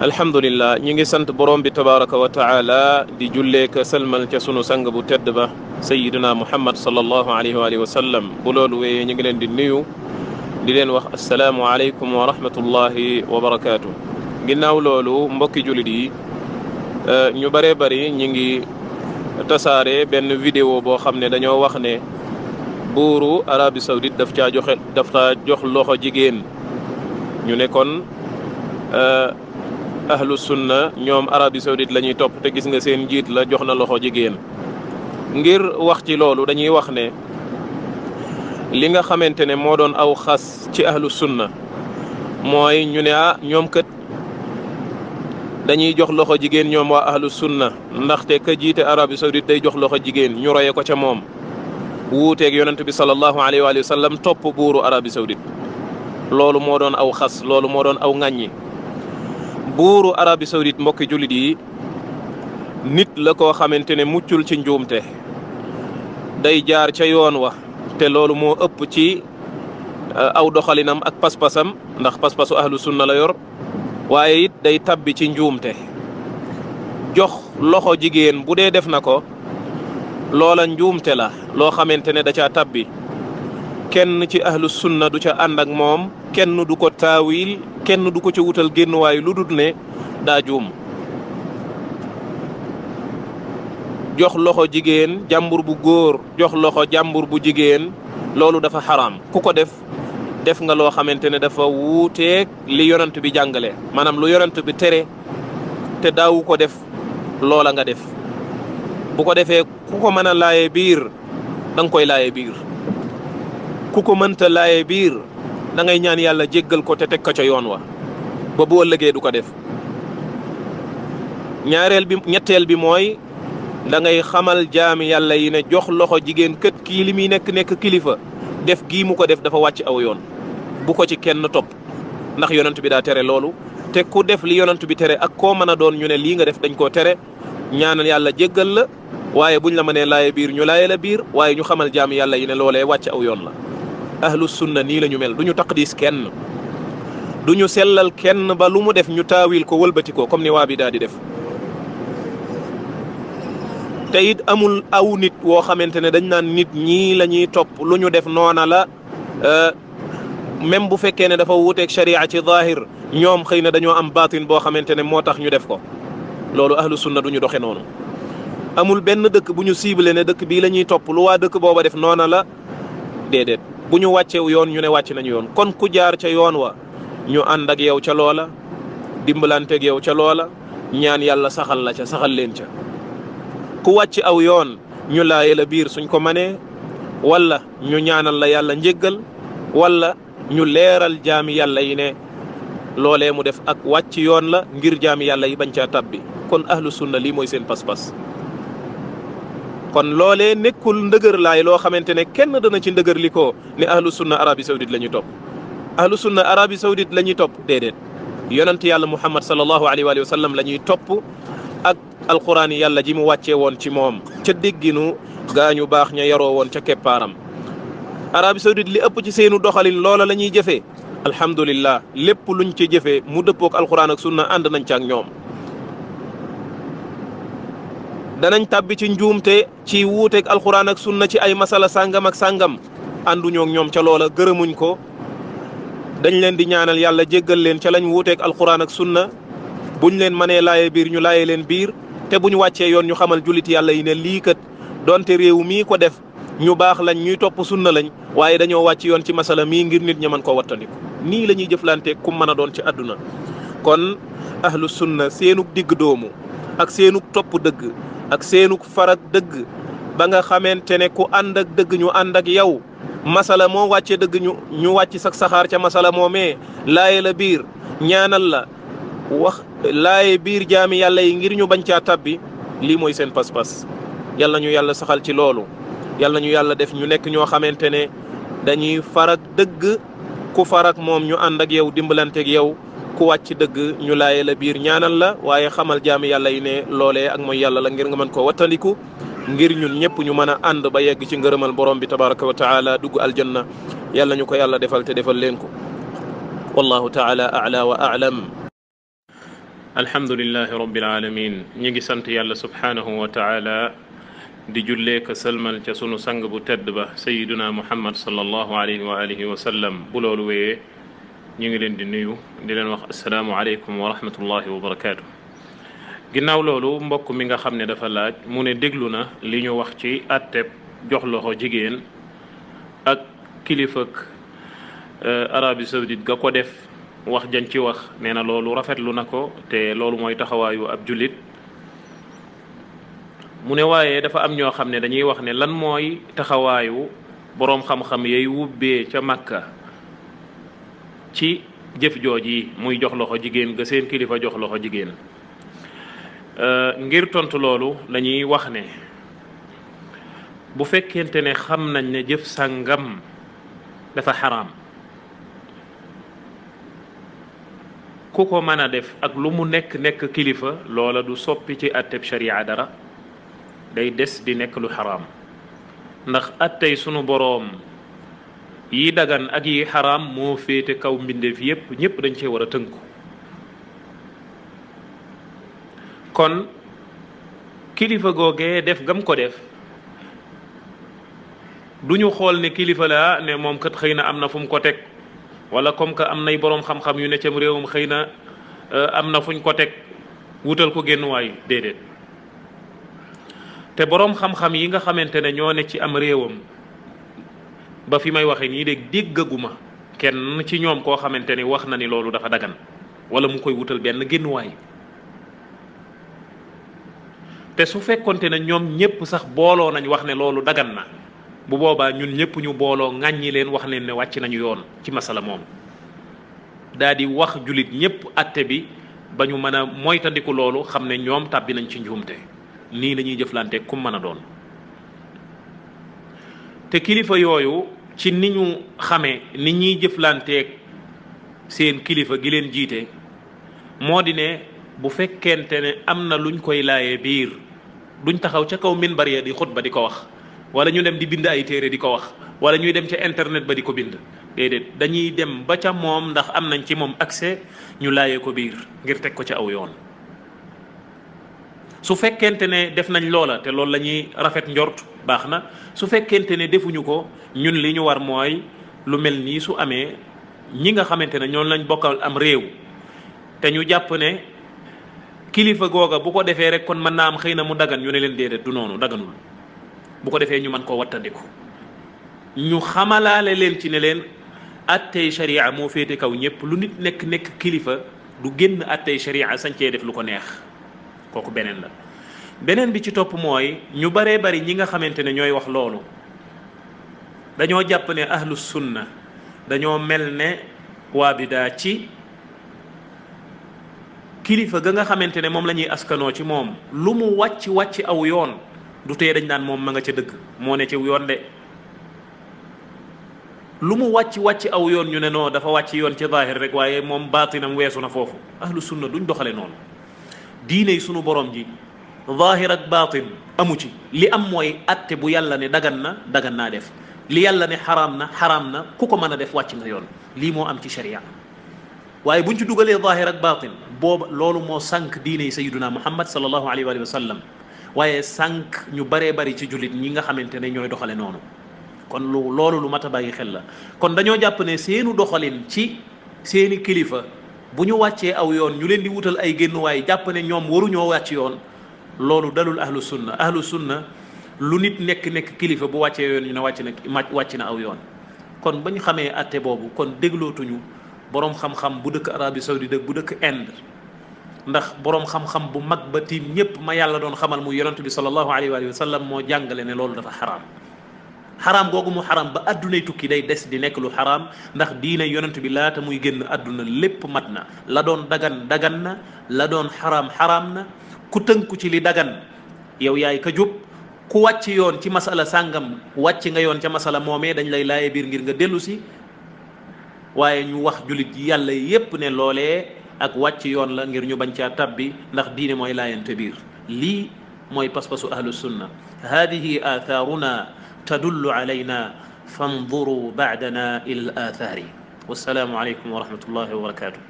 alhamdulillah ñi ngi sant borom bi tabaraka wa taala di jullee ka salmal ca sunu sang bu tedd ba sayiduna muhammad sallallahu alayhi wa sallam bu loolu wéyee ñu ngi leen di nuyu di leen wax assalaamu aleykum wa rahmatullahi wa barakaatu. ginnaaw loolu mbokki jullit yi ñu bëree bëri ñi ngi tasaare benn vidéo boo xam ne dañoo wax ne buuru Arabie Saoudite daf caa jox loxo jigéen. ñu ne kon ahlu sunna ñoom Arabie Saoudite la ñuy topp te gis nga seen njiit la jox na loxo jigéen. ngir wax ci loolu dañuy wax ne li nga xamante ne moo doon aw xas ci ahlu sunna mooy ñu ne ñoom kat dañuy jox loxo jigéen ñoom waa ahlu sunna ndaxte ka jiite Arabie Saoudite day jox loxo jigéen ñu roye ko ca moom wuuteeg yonent bi sallallahu alayhi wa sallam topp buuru Arabie Saoudite. loolu moo doon aw xas loolu moo doon aw ŋàññi. buuru Arabie Saoudite mbokki jullit yi nit la koo xamante ne muccul ci njuumte day jaar ca yoon wa te loolu moo ëpp ci aw doxalinam ak pas-pasam ndax pas-pasu ahlu sunna la yor waaye it day tabbi ci njuumte. jox loxo jigéen bu dee def na ko loola njuumte la loo xamante ne da caa tabbi. kenn ci ahlu sunna du ca ànd ak moom kenn du ko taawil kenn du ko ca wutal génnuwaay lu dul ne daa juum. jox loxo jigéen jàmbur bu góor jox loxo jàmbur bu jigéen loolu dafa xaraam ku ko def nga loo xamante ne dafa wuuteeg li yonent bi jàngale maanaam lu yonent bi tere te daawu ko def loola nga def. bu ko defee ku ko mën a laaye biir da nga koy laaye biir. ku ko mënta laaye biir da ngay ñaan yàlla jéggal ko te teg ko ca yoon wa ba bu ëllëgee du ko def. ñetteel bi mooy da ngay xamal jaami yàlla yi ne jox loxo jigéen kët kii li muy nekk kilifa def gii mu ko def dafa wàcc aw yoon bu ko ci kenn topp ndax yonent bi daa tere loolu te ku def li yonent bi tere ak koo mën a doon ñu ne lii nga def dañ koo tere ñaanal yàlla jéggal la waaye buñ la mënee laaye biir ñu laaye la biir waaye ñu xamal jaami yàlla yi ne loolee wàcc aw yoon la. ahlu sunna nii la ñu mel du ñu taqdis kenn du ñu sellal kenn ba lu mu def ñu taawil ko wëlbati ko comme ni waa bi daal di def. te it amul aw nit woo xamante ne dañ naan nit ñii la ñuy topp lu ñu def noona la même bu fekkee ne dafa wuuteeg sharia ci zahir ñoom xëy na dañoo am baatin boo xamante ne moo tax ñu def ko loolu ahlu sunna du ñu doxe noonu. amul benn dëkk bu ñu ciblé ne dëkk bii la ñuy topp lu waa dëkk booba def noona la déedéet. bu ñu wàcceew yoon ñu ne wàcc nañu yoon kon ku jaar ca yoon wa ñu ànd ak yow ca loola dimbalanteeg yow ca loola ñaan yàlla saxal la ca saxal leen ca. ku wàcc aw yoon ñu laaye la biir suñ ko manee wala ñu ñaanal la yàlla njéggal wala ñu leeral jaami yàlla yi ne loolee mu def ak wàcc yoon la ngir jaami yàlla yi bañ caa tabbi. kon ahlu sunna lii mooy seen pas-pas. kon loolee nekkul ndëgër laay loo xamante ne kenn dana ci ndëgër li ko ne ahlu sunna Arabie Saoudite la ñuy topp. ahlu sunna Arabie Saoudite la ñuy topp déedéet yonent yàlla Muhammad sallallahu alayhi wa sallam la ñuy topp ak alquran yi yàlla ji mu wàccee woon ci moom ca dégginu gaañu baax ña yaroo woon ca keppaaram. Arabie Saoudite li ëpp ci seenu doxalin loola la ñuy jëfee alhamdulillah lépp luñ ci jëfee mu dëppook alquran ak sunna ànd nañ ca ak ñoom. danañ tàbbi ci njuumte ci wuuteeg alquran ak sunna ci ay masala sàngam ak sàngam ànduñoo ak ñoom ca loola gërëmuñ ko dañ leen di ñaanal yàlla jéggal leen ca lañ wuuteeg alquran ak sunna buñ leen mënee laaye biir ñu laaye leen biir te buñ wàccee yoon ñu xamal jullit yàlla yi ne lii kat donte réew mii ko def ñu baax lañ ñuy topp sunna lañ waaye dañoo wàcc yoon ci masala mii ngir nit ña mën koo wattandiku. nii la ñuy jëflanteeg ku mën a doon ci àdduna. kon ahlu sunna seenug digg doomu ak seenug topp dëgg ak seenug farak dëgg ba nga xamante ne ku ànd ak dëgg ñu ànd ak yow masala moo wàcce dëgg ñu wàcc sax saxaar ca masala moomee laaye la biir ñaanal la wax laaye biir jaami yàlla yi ngir ñu bañ caa tabbi lii mooy seen pas-pas. yàlla ñu yàlla saxal ci loolu yàlla ñu yàlla def ñu nekk ñoo xamante ne dañuy farak dëgg ku farak moom ñu ànd ak yow dimbalanteeg yow ku wàcc dëgg ñu laaye la biir ñaanal la waaye xamal jaami yàlla yi ne loolee ak mooy yàlla la ngir nga mën koo wattandiku ngir ñun ñëpp ñu mën a ànd ba yegg ci ngërëmal borom bi tabaraka wa taala dugg aljanna yàlla ñu ko yàlla defal te defal leen ko wallahu taala a'la wa a'lam. alhamdulillahi rabbil alamin ñi ngi sant yàlla subhanahu wa taala di jullee ka sëlmal ca sunu sang bu tedd ba sayiduna muhammad sallallahu alayhi wa alihi wa sallam bu loolu wéyee ñu ngi leen di nuyu di leen wax asalaamu aleykum wa rahmatullahi wa barakaatu. ginnaaw loolu mbokk mi nga xam ne dafa laaj mu ne déglu na li ñu wax ci atteb jox loxo jigéen ak kilifak Arabie Saoudite ga ko def wax jañ ci wax nee na loolu rafetlu na ko te loolu mooy taxawaayu ab jullit. mu ne waaye dafa am ñoo xam ne dañuy wax ne lan mooy taxawaayu boroom xam-xam yay wubbee ca Makka ci jëf jooj yi muy jox loxo jigéen ga seen kilifa jox loxo jigéen. ngir tontu loolu dañuy wax ne bu fekkente ne xam nañ ne jëf sàngam dafa xaraam ku ko mën a def ak lu mu nekk nekk kilifa loola du soppi ci atteb sharia dara day des di nekk lu xaraam ndax attey sunu boroom yi dagan ak yi xaraam moo féete kaw mbindeef yépp ñépp dañ cee war a tënku. kon kilifa googee def gam ko def du ñu xool ne kilifa la ne moom kat xëy na am na fu mu ko teg wala comme que am nay boroom xam-xam yu ne cam réewam xëy na am na fuñ ko teg wutal ko génn waay déedéet. te boroom xam-xam yi nga xamante ne ñoo ne ci am réewam ba fi may waxe nii de déggaguma kenn ci ñoom koo xamante ni wax na ni loolu dafa dagan wala mu koy wutal benn génnuwaay. te su fekkonte ne ñoom ñépp sax booloo nañ wax ne loolu dagan na bu boobaa ñun ñépp ñu booloo ŋàññi leen wax leen ne wàcc nañu yoon ci masala moom daa di wax jullit ñépp atte bi ba ñu mën a moytandiku loolu xam ne ñoom tàbbi nañ ci njuumte. nii lañuy jëflante kum mën a doon te kilifa yooyu ci ni ñu xamee ni ñuy jëflanteeg seen kilifa gi leen jiite moo di ne bu fekkente ne am na luñ koy laayee biir duñ taxaw ca kaw minbar ya di xutba di ko wax wala ñu dem di bind ay téere di ko wax wala ñuy dem ca internet ba di ko bind déedéet dañuy dem ba ca moom ndax am nañ ci moom accès ñu laayee ko biir ngir teg ko ca aw yoon. su fekkente ne def nañ loola te loolu la ñuy rafet njort baax na su fekkente ne defuñu ko ñun li ñu war mooy lu mel nii su amee ñi nga xamante ne ñoom lañ bokkal am réew te ñu jàpp ne kilifa googa bu ko defee rek kon mën naa am xëy na mu dagan ñu ne leen déedéet du noonu daganul bu ko defee ñu mën koo wattandiku ñu xamalaale leen ci ne leen attey sharia moo féete kaw ñëpp lu nit nekk kilifa du génn attey sharia sañ cee def lu ko neex. kooku beneen la beneen bi ci topp mooy ñu baree bari ñi nga xamante ne ñooy wax loolu dañoo jàpp ne ahlu sunna dañoo mel ne waa bidaa ci kilifa ga nga xamante ne moom la ñuy askanoo ci moom lu mu wàcc aw yoon du tee dañ naan moom ma nga ca dëgg moo ne ci yoon de lu mu wàcc aw yoon ñu ne non dafa wàcc yoon ci zaahir rek waaye moom baatinam weesu na foofu ahlu sunna duñ doxale noonu. diine sunu borom ji zaahir ak baatin amu ci li am mooy atte bu yàlla ne dagan naa def li yàlla ne xaraam na ku ko mën a def wàcc nga yoon lii moo am ci sharia waaye buñ ci dugalee zaahir ak baatin booba loolu moo sànq diine sayyiduna muhammad sallallahu alayhi wa sallam waaye sànq ñu baree bari ci jullit ñi nga xamante ne ñooy doxale noonu kon loolu lu mat a bàyyi xel la kon dañoo jàpp ne seenu doxalin ci seeni kilifa bu ñu wàccee aw yoon ñu leen di wutal ay génnuwaay jàpp ne ñoom waruñoo wàcc yoon loolu dalul ahlu sunna lu nit nekk kilifa bu wàccee yoon ñu ne wàcc na aw yoon. kon ba ñu xamee atte boobu kon déglootuñu boroom xam-xam bu dëkk Arabie Saoudite bu dëkk Inde ndax boroom xam-xam bu mag ba tiim ñépp ma yàlla doon xamal mu yonent bi sallallahu alayhi wa sallam moo jàngale ne loolu dafa xaraam googu mu xaraam ba addunay tukki day des di nekk lu xaraam ndax diine yonent bi laata muy génn adduna lépp mat na la doon dagan na la doon xaraam na ku tënku ci li dagan yow yaay ka jub ku wàcc yoon ci masala sàngam wàcc nga yoon ca masala moomee dañ lay laaye biir ngir nga dellu si waaye ñu wax jullit yàlla yépp ne loolee ak wàcc yoon la ngir ñu bañ caa tabbi ndax diine mooy laayante biir lii mooy pas-pasu ahlu sunna hadihi athaaruna tadullu alayna fanzuru ba'dana ila al athari wassalaamu alaykum wa rahmatullahi wa barakatuh